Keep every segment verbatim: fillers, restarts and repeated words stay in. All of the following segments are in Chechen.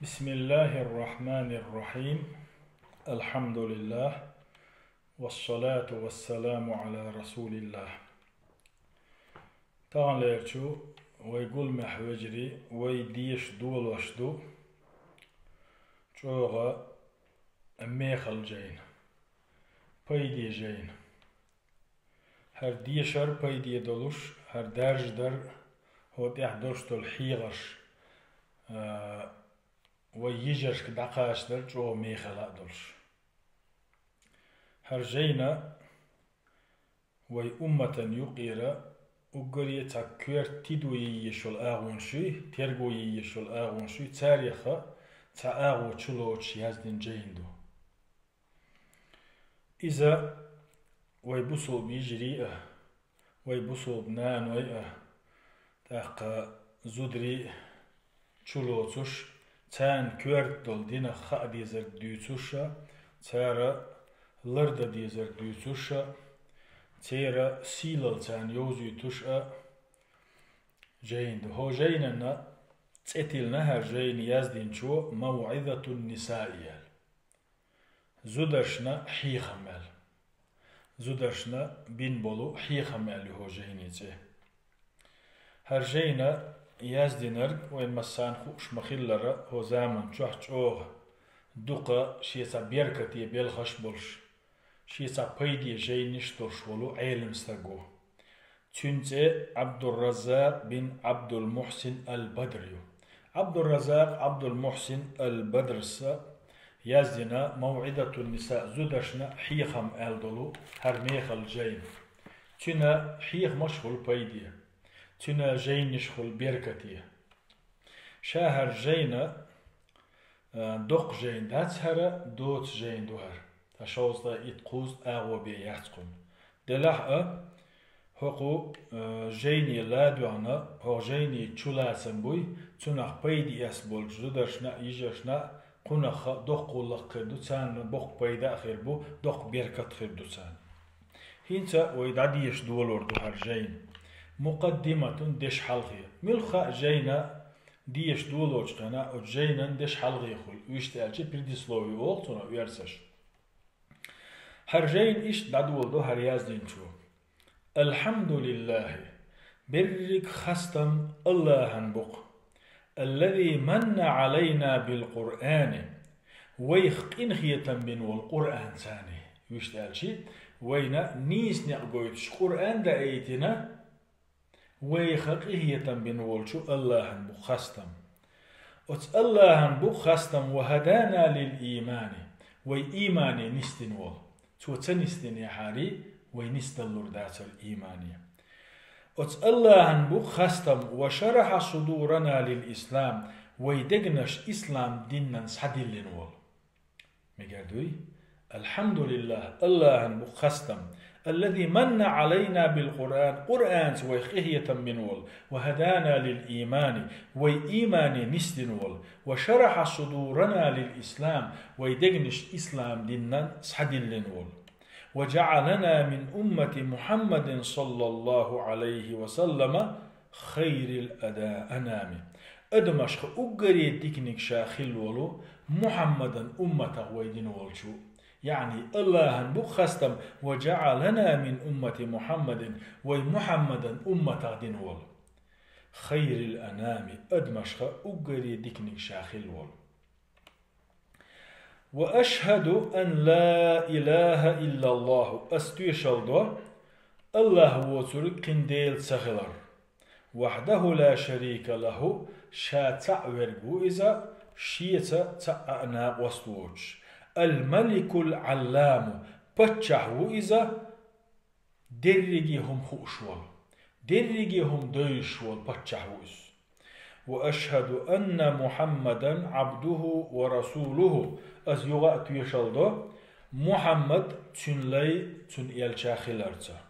بسم الله الرحمن الرحيم. الحمد لله. والصلاة والسلام على رسول الله. Таханлерчу вай гуламехь, вежарий, вай деша долош ду чӀогӀа мехала жайна, пайде жайна. ХӀара дешар пайде долуш, хӀара даржадар, хӀокху тӀехь долуш долу хьехарш, а, вай йижаршка дӀакхачадар чӀогӀа мехала а долуш. ХӀара жайна вай умматан юкъера уггаре цхьа коьрта тидаме езаш йолу агӀонаш юй, терго езаш йолу агӀонаш юй, царех а цхьа агӀо чулоцуш яздина жайна ду. Иза вай бусулба йижарий а, вай бусулба наной а, тӀаккха зударий а чулоцуш, царна коьрта долу динах хаа дезарг дуьйцуш а, цара лардан дезарг дуьйцуш а, церан сийлалла царна йовзуьйтуш а жайна ду. ХӀокху жайнан цӀе тиллина хӀара жайна яздинчо «МавӀизатун-нисаи» аьлла. Зударшна хьехам аьлла. Зударшна бина болу хьехам аьлла ю хӀокху жайнан цӀе. ХӀара жайна яздинарг вайн массарна хууш ма-хиллара, хӀокху заман чохь чӀогӀа дукха шен цхьа беркате белхаш а болуш, шен цхьа пайде жайнаш а долуш волу Ӏелам стаг ву. Цуьнан цӀе Ӏабдурраззакъ бин Ӏабдул-Мухьсин ал-Бадр ю. Ӏабдурраззакъ Ӏабдул-Мухьсин ал-Бадрса яздина «МавӀизатун-ниса», зударшна хьехам аьлла долу хӀара мехала жайна. Цуьнан хьехамаш хуьлу пайде, цуьнан жайнаш хуьлу беркате. Ша хӀара жайна, а, доккха жайна дац хӀара, доца жайна ду хӀара. Ткъа шовзткъа итт-кхузткъа агӀо бен яц кхунна. Делахь а, хӀокху, а, жайне ладоьгӀна, хӀокху жайне чулацам буй, цунах пайде эцна болчу зударшна а, йижаршна а, кхунах а доккха гӀуллакх хир ду, царна боккха пайда а хир бу, доккха беркат а хир ду царна. ХӀинца вай дӀадеша долор ду хӀара жайна. Мукъаддиматун, дешхьалхе. Муьлхха а жайна деша долочу хенахь, оцу жайнан дешхьалхе хуьлу, вуьшта аьлча, предисловие олу цунах оьрсаша. ХӀара жайна иштта дӀадоладо хӀара яздинчо: «Алхьамдулиллахи, берриг хастам Аллахьан бу-кх, аллази манна Ӏалайна бил-Къуръани, вайх къинхетам бина волу Къуръанца», вуьшта аьлча, вайна нийса некъ гойтуш Къуръан даийтина, вайх къинхетам бина волчу Аллахьан бу-кх хастам. Оцу Аллахьан бу-кх хастам: «Ва хадана лил-иймани», вай иймане нисдина волу. Цо ца нисдинехьарий, вай нисдаллур дацара иймане. Оцу Аллахьан бу-кх хастам: «Ва шарахьа судурана лил-ислам», вай дегнаш ислам динан схьадиллина волу. Мегар дуй? Алхьамдулиллах, Аллахьан бу-кх хастам, аллази манна Ӏалайна бил-Къуръан, Къуръанца вайх къинхетам бина волу, ва хадана лил-иймани, вай иймане нисдина волу, ва шарахьа судурана лил-ислам, вай дегнаш ислам динан схьадиллина волу, ва жаӀалана мин уммати Мухьаммадин саллаллаху Ӏалайхи ва саллама хайрил ада-, анами. Адамашха уггаре диканиг ша хилла волу Мухьаммадан умматах вай дина волчу. Яъни, Аллахьан бу-кх хастам: «Ва жаӀалана мин уммати Мухьаммадин», вай Мухьаммадан умматах дина волу. Хайрил анами, адамашха уггаре диканиг ша хилла волу. «Ва ашхаду ан ла илаха иллаллаху», ас тоьшалла до, Аллахь воцург кхин Дела ца хилар. «Вахьдаху ла шарика лаху», ша цхьаъ верг ву иза, шеца цхьа а накъост воцуш. «Ал-маликул-Ӏалламу», паччахь ву иза, дерриге хӀума хууш волу, дерриге хӀума девзаш волу паччахь ву иза. «Ва ашхаду анна Мухьаммадан Ӏабдуху ва расулуху», ас юха а тоьшалла до, Мухьаммад цуьнан лай, цуьнан элча хиларца.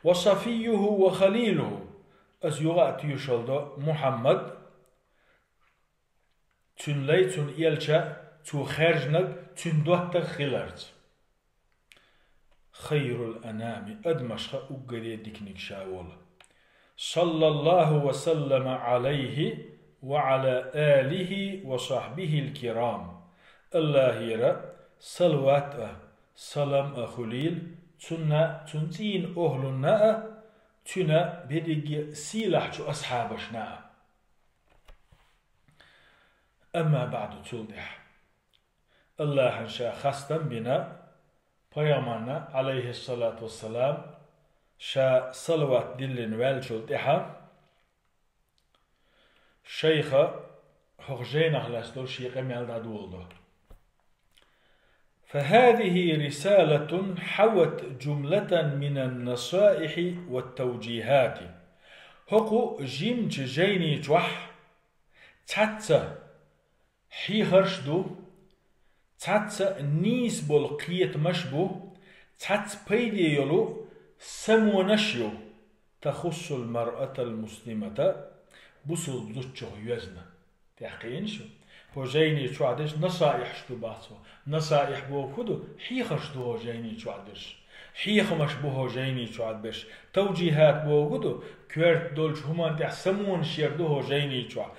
«Ва сафийюху ва халилуху», ас юха а тоьшалла до, Мухьаммад цуьнан лай, цуьнан элча, цо хаьржинарг, цуьнан доттагӀ хиларца. Хайрул анами, адамашха уггаре диканиг ша волу. Саллаллаху ва саллама Ӏалайхи وعلى آله وصحبه الكرام. Аллахьера салават а, салам а хуьлийла цунна, цун цӀийнан охӀлунна а, цуьнан берриге а сийлахьчу асхьабашна а. أما بعد, цул тӀаьхьа. Аллахьан ша хастам бина, пайхамарна, Ӏалайхиссалату вассалам, ша салават диллина ваьллачул тӀаьхьа, шайха хӀокху жайнах лаьцна долу шен къамел дӀадоладо. فهذه رسالة حوت جملة من النصائح والتوجيهات. ХӀокху жимачу жайни чохь цхьацца хьехарш ду, цхьацца нийса болу кхетамаш бу, цхьацца пайде йолу самонаш ю, تخص المرأة المسلمة, бусулба зудчух йоьзна. ТӀехь кхиъна шу. ХӀокху жайни чохь дерш насаихьаш ду бац хьо. Насаихь боху хӀун ду? Хьехарш ду хӀокху жайни чохь дерш. Хьехамаш бу хӀокху жайни чохь дерш. Тавжихьат боху хӀун ду? Коьрта долчу хӀуманна тӀехь самонаш яр ду хӀокху жайни чохь.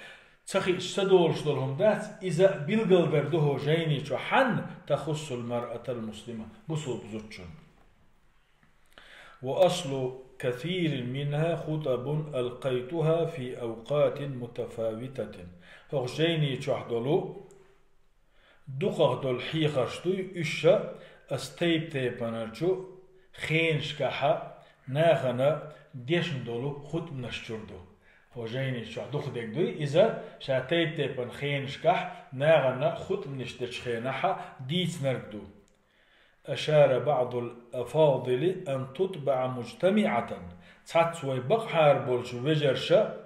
Ца хиъча, ца долуш долу хӀума дац, иза билгалдар ду хӀокху жайни чохь, хьанна? تخص المرأة المسلمة, бусулба зудчун. وأصل كثير منها خطب ألقيتها في أوقات متفاوتة. ХӀокху жайни чохь долу дукхах долу хьехарш дуй, уьш ша ас тайп-тайпанарчу хенашкахьа нахана дешна долу хутбанаш чуьра ду. ХӀокху жайни чохь дукха дерг дуй, иза ша тайп-тайпана хенашкахь нахана хутбанаш дечу хенахьа дийцинарг ду. أشار بعض الأفاضل أن تطبع مجتمعة. Цхьацца вай бакъахьара болчу вежарша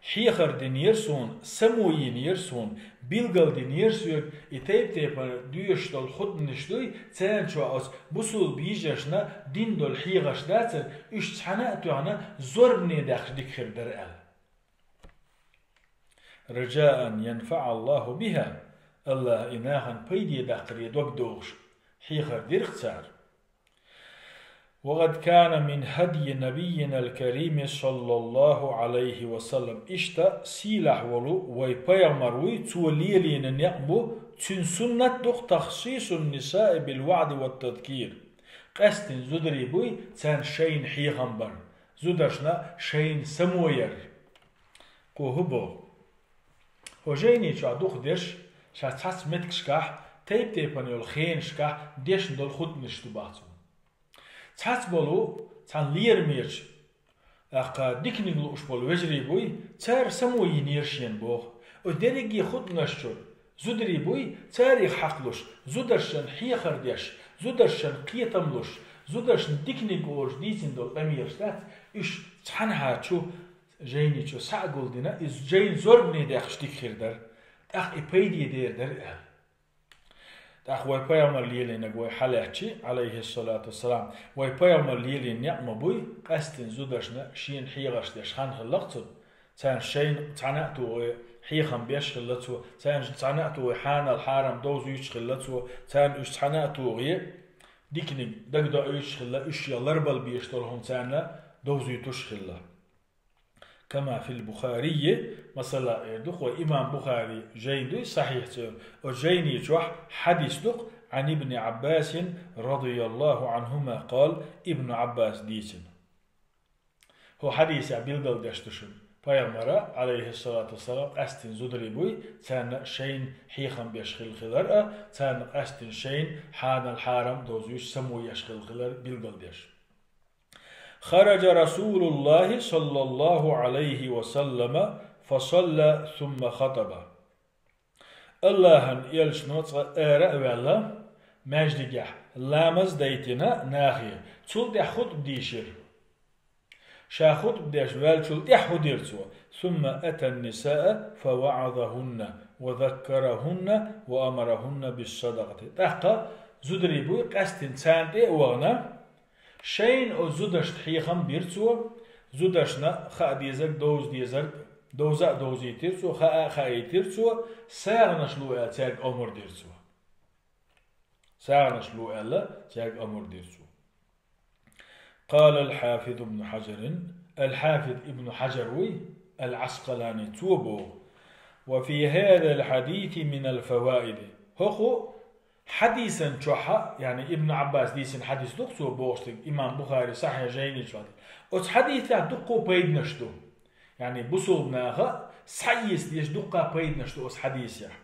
хьехар динера суна, само йинера суна, билгал динера соьга, и тайп-тайпана доьшуш долу хутбанаш дуй, царна чохь оцу бусулба йижаршна дина долу хьехарш дацара, уьш цхьаьна а тоьхна, зорбане даьккхича дика хир дара аьлла. رجاء أن ينفع الله بها, Аллахьа и нахана пайде даккхаре дог дохуш, хьехар дира-кх цара. وقد كان من هدي نبينا الكريم صلى الله عليه وسلم. Иштта сийлахь волу вай пайхамар вуй, цо лелийна некъ бу, цуьнан суннат ду-кх تخصيص النساء بالوعظ والتذكير. Къаьсттина зударий буй, царна шайна хьехам бар, зударшна шайна само яр. Кхо хӀун боху? ХӀокху жайни чохь дукха дерш ша цхьацца меттигашкахь тайп-тайпана йолу хенашкахь дешна долу хутбанаш ду бац хьуна. Цхьацца болу, цхьана лерамечу, тӀаккха диканиг лууш болу вежарий буй, цара само йинера шена боху. Оцу дерриге хутбанаш чуьра зударий буй, царах хьакхалуш, зударшна хьехар деш, зударшна кхетам луш, зударшна диканиг олуш дийцина долу къамелаш дац, уьш цхьанхьа чу жайни чу схьа а гулдина, иза жайна зорбане даьккхича дика хир дара, тӀаккха и пайде дер дара аьлла. ТӀаккха вай пайхамар лелийнарг вай хьалаьцчи, Ӏалайхиссалату вассалам, вай пайхамар лелийна некъ ма буй, къаьсттина зударшна шена хьехарш деш хан хилла-кх цунна, царна шайна цхьана а тухий хьехам беш хилла цо, царна цхьана а тухий хьанал хьарам довзуьйтуш хилла цо, царна уьш цхьана а тухий диканиг дагадоуьйтуш хилла, уьш шен ларбала безаш долу хӀума царна довзуьйтуш хилла. كما في البخاري, масала, эр ду-кх вай имам Бухари жайна дуй, сахьихь цӀе, оцу жайни чохь хьадис ду-кх, عن ابن عباس رضي الله عنهما قال, Ибн Ӏаббаса дийцина. ХӀокху хьадисехь билгалдеш ду шуна, пайхамара, Ӏалайхиссалату вассалам, къаьсттина зударий буй, царна шайна хьехам беш хилла хилар а, царна къаьсттина шайна хьанал хьарам довзуьйтуш само еш хилла хилар билгалдеш. خرج رسول الله صلى الله عليه وسلم فصلى ثم خطب. Аллахьан элчано цкъа ара а ваьлла, маьждигехь ламаз дайтина нахе, цул тӀаьхьа хутба дийшира. Ша хутба деш ваьллачул тӀаьхьа хӀун дира цо? ثم أتى النساء فوعظهن وذكرهن وأمرهن بالصدقة. ТӀаккха зударий буй, къаьсттина царна тӀе а вахана, шайна оцу зударшна хьехам бира цо, зударшна хаа дезарг, довза дезарг, довза а довзийтира цо, хаа а хаийтира цо, сагӀанаш ло аьлла цаьрга омра дира цо. СагӀанаш ло аьлла цаьрга омра дира цо. قال الحافظ ابن حجر, Ал-Хьафиз Ибн Хьаджар вуй, ал-Ӏаскъалани, цо боху: «Ва фи хазал хьадиси минал фаваид». ХӀокху хьадисан чохь, яъни Ибн Ӏаббас дийцина хьадис ду-кх цо бохуш дерг, имам Бухари Сахьихь Жайни чохь дерг. Оцу хьадисехь дуккха пайданаш ду. Яъни бусулба наха схьаэца дезаш дуккха пайданаш ду оцу хьадисехь.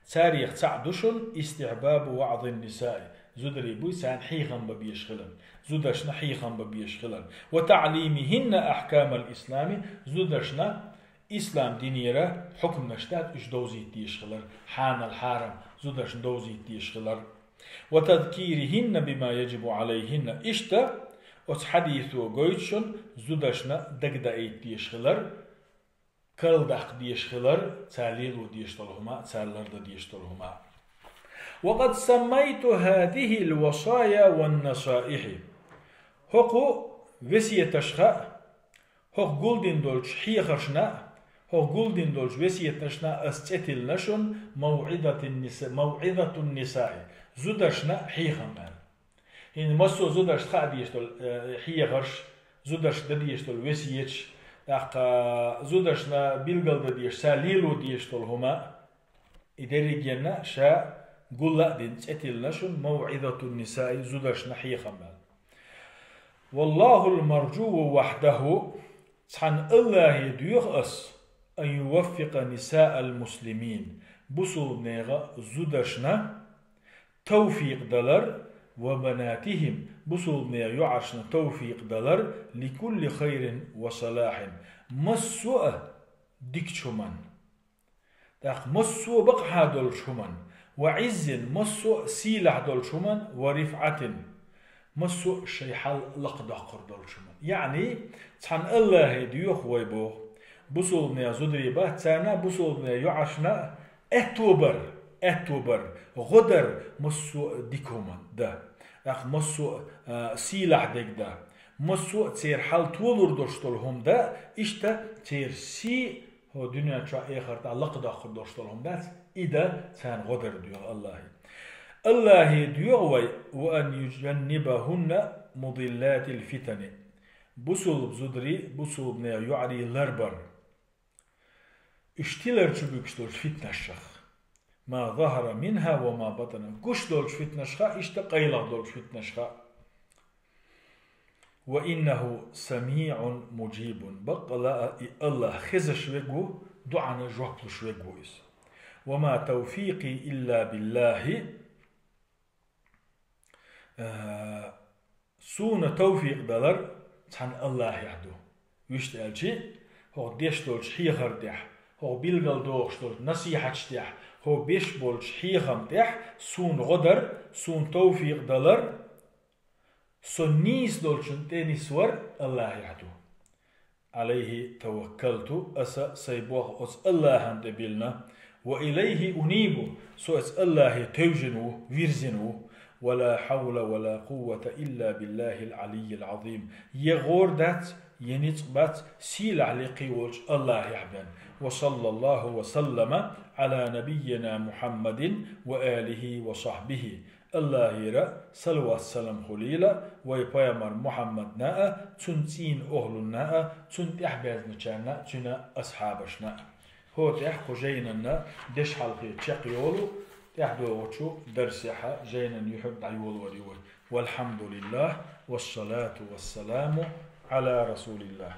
Царех цхьаъ ду шуна: истихьбабу ваъзин нисаи, зударий буй царна хьехам бан безаш хилар, зударшна хьехам бан безаш хилар, ва таълимихинна ахькамал ислами, зударшна ислам динера хьукманаш дац, уьш довзийта дезаш хилар, хьанал, хьарам, зударшна довзийта дезаш хилар. Ва тазкирихинна бима яжибу Ӏалайхинна. Иштта оцу хьадисо гойту шуна зударшна дагадаийта дезаш хилар, карладаккха дезаш хилар, цара лело дезаш долу хӀума, цара лардан дезаш долу хӀума. Ва къад саммайту хазихил васая ван насаихьи. ХӀокху весеташха, хӀокху гулдина долчу хьехаршна, хӀокху гулдина долчу весеташна ас цӀе тиллина шуна мавъизатун ниса-, мавъизатун нисаи, зударшна хьехам аьлла. ХӀинца массо а зударшна хаа дезаш долу, э, хьехарш, зударшна дан дезаш долу весеташ, тӀаккха зударшна билгал дан дезаш, цара лело дезаш долу хӀума, и дерригенна ша гул а дина цӀе тиллина шуна мавъизатун нисаи, зударшна хьехам аьлла. Валлахул маржу вахьдаху, цхьана Аллахе доьху ас, ан юваффикъа нисаал муслимин, бусулба нехан зударшна тавфикъ далар, ва банатихим, бусулба нехан йоӀаршна тавфикъ далар, ликулли хайрин ва салахьин, массо а дикачу хӀуман. ТӀаккха массо а бакъахьа долчу хӀуман, ва Ӏиззин, массо а сийлахь долчу хӀуман, ва рифӀатин, массо а шайн хьал лакхадоккхур долчу хӀуман. Яъни, цхьана Аллахе доьху вай боху, бусулба нехан зударий бац, царна бусулба нехан йоӀаршна а аьтто бар, аьтто бар, гӀо дар массо а дика хӀуман дан. ТӀаккха массо а, а, сийлахь дерг дан, массо а церан хьал толур долуш долу хӀума дан, иштта церан сий хӀокху дуьнен чохь, эхартахь лакхадоккхур долуш долу хӀума дац, и дан царна гӀо дар доьху Аллахе. Аллахе доьху вай, ва ан южаннибахунна мудиллатил фитани, бусулба зударий, бусулба нехан йоӀарий ларбар. Уьш тилар чу буьгуш долчу фитнашах. Ма захара минха ва ма батана. Гуш долчу фитнашха, иштта къайлаха долчу фитнашха. Ва иннаху самиъун муджибун. Баккъала а и Аллах хезаш верг ву, дуӀана жоп луш верг ву иза. Ва ма тавфикъи илла биллахи. Э, суна тавфикъ далар цхьана Аллахехь ду. Вуьшта аьлчи, хӀокху деш долчу хьехар тӀехь, хӀокху билгал дохуш долчу насихьаташ тӀехь, хӀокху беш болчу хьехам тӀехь суна гӀо дар, суна тавфикъ далар, со нийса долчун тӀе нисвар Аллахехь ду. Ӏалайхи таваккалту, аса сайн болх оцу Аллахьан тӀе биллина, ва илайхи унибу, со оцу Аллахье тевжина ву, вирзина ву, ва ла хьавла ва ла къуввата илла биллахил Ӏалиййил Ӏазим, я гӀора дац, я ницкъ бац, сийлахь лекхий волчу Аллахьехь бен. Ва саллаллаху ва саллама Ӏала набиййина Мухьаммадин ва алихи ва сахьбихи. Аллахьера салават-салам хуьлийла вай пайхамар Мухьаммадна а, цуьнан цӀийнан охӀлунна а, цуьнан тӀаьхьабаьзначарна а, цуьнан асхьабашна а. ХӀокху тӀехь кху жайнанна дешхьалхе чекхйолу, тӀаьхьадогӀучу дарсехьа жайнан юьхьиг дӀайолавар ю вай. Валхьамдулиллах, вассалату вассаламу Ӏала расулиллах.